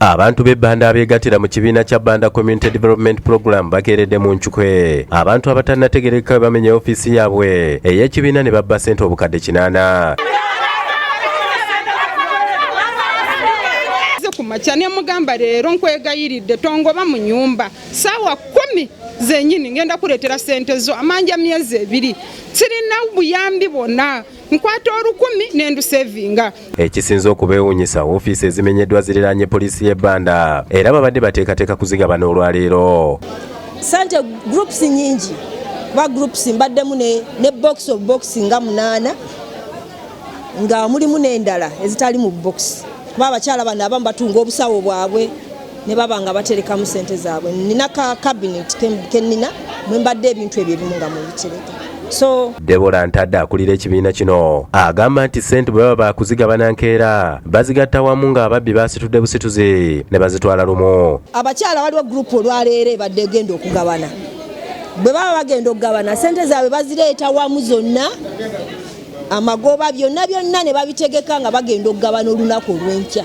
Abantu b'e Bbanda abeegattira mu kibiina kya Bbanda Community Development Program bakeeredde mu ncukwe abantu abatannategeerekeka bwe bamenya ofiisi yaabwe ey'ekibiina ne babba ssente obukadde 800. Ku makya ne mugamba leero nkwegayiridde tongoba mu nyumba saawa 10 zenyini ngenda kuleetera ssente zo amanja myezi 2 sirina buyambi bwonna nkwata 1000 nendusevinga. Ekisinze okubeewuunyisa ofiisi ezimenyeddwa ziriraanye poliisi y'e Bbanda era babadde bateekateeka kuzigabana olwaleero. Ssente groups nnyingi kuba groups mbaddemu ne box of box nga 8 nga mulimu n'endala ezitali mu box kuba abakyala bano abamu batunga obusawo bwabwe ne baba nga baterekamu ssente zaabwe. Nina ka cabinet ke nnina mwe mbadde ebintu ebyo ebimu nga mubitereka. So Debora Ntadde akulira ekibiina kino agamba nti ssente bwe baba baakuzigabana nkeera bazigatta wamu ng'ababbi baasitudde busituzi ne bazitwala lumu. Abakyala waliwo group olwaleero ebadde egenda okugabana, bwe baba bagenda okugabana ssente zaabwe bazireeta wamu zonna, amagoba byonna byonna ne babitegeka nga bagenda okugabana olunaku olw'enkya.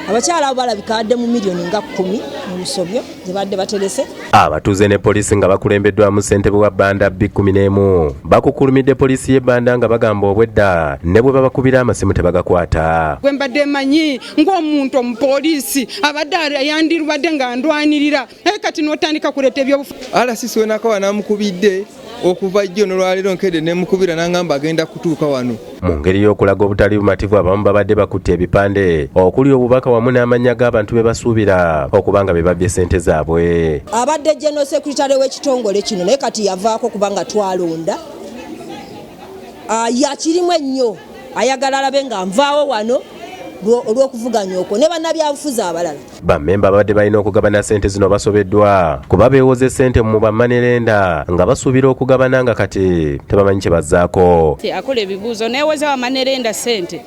Abakyala abo balabika badde mu miliyoni nga 10 mu musobyo ze badde baterese. Abatuuze ne poliisi nga bakulembeddwamu ssentebe wa Bbanda B11 bakukulumidde poliisi y'e Bbanda nga bagamba obwedda ne bwe babakubira amasimu tebagakwata. Gwe mbadde manyi ng'omuntu omupoliisi abadde yandirubadde nga ndwanirira naye kati n'otandika kuleeta ebyobufuzi. RCC we nakawa n'amukubidde okuva jjo n'olwaleero nkedde ne mukubira n'angamba agenda kutuuka wano. Mu ngeri y'okulaga obutali bumativu abamu babadde bakutte ebipande okuli obubaka wamu n'amannya g'abantu be basuubira okuba nga be babbye ssente zaabwe. Abadde General Secretary w'ekitongole kino naye kati yavaako kubanga twalonda. Yakirimu ennyo ayagala alabe nga nvaawo wano olw'okuvuganya okwo ne bannabyabufuzi abalala. Bammemba ababadde balina okugabana ssente zino basobeddwa kuba beewoze ssente mu bammanerenda nga basuubira okugabana nga kati tebamanyi kye bazzaako. Akola ebibuuzo neewoza bammanerenda ssente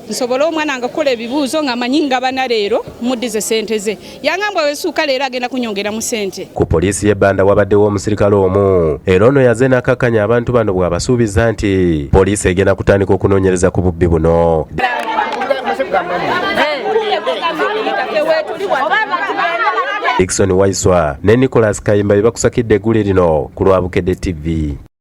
nsobole omwana nga kukola ebibuuzo nga manyi ngabana leero muddize ssente ze. Yangamba wesuuka leero agenda kunyongeramu ssente. Ku poliisi y'e Bbanda wabaddewo omusirikale omu era ono yaze n'akakkanya abantu bano bw'abasuubiza nti poliisi egenda kutandika okunoonyereza ku bubbi buno. Dickson Waiswa ne Nicholas Kayimba be bakusakidde eggulire lino ku lwa Bukedde TV.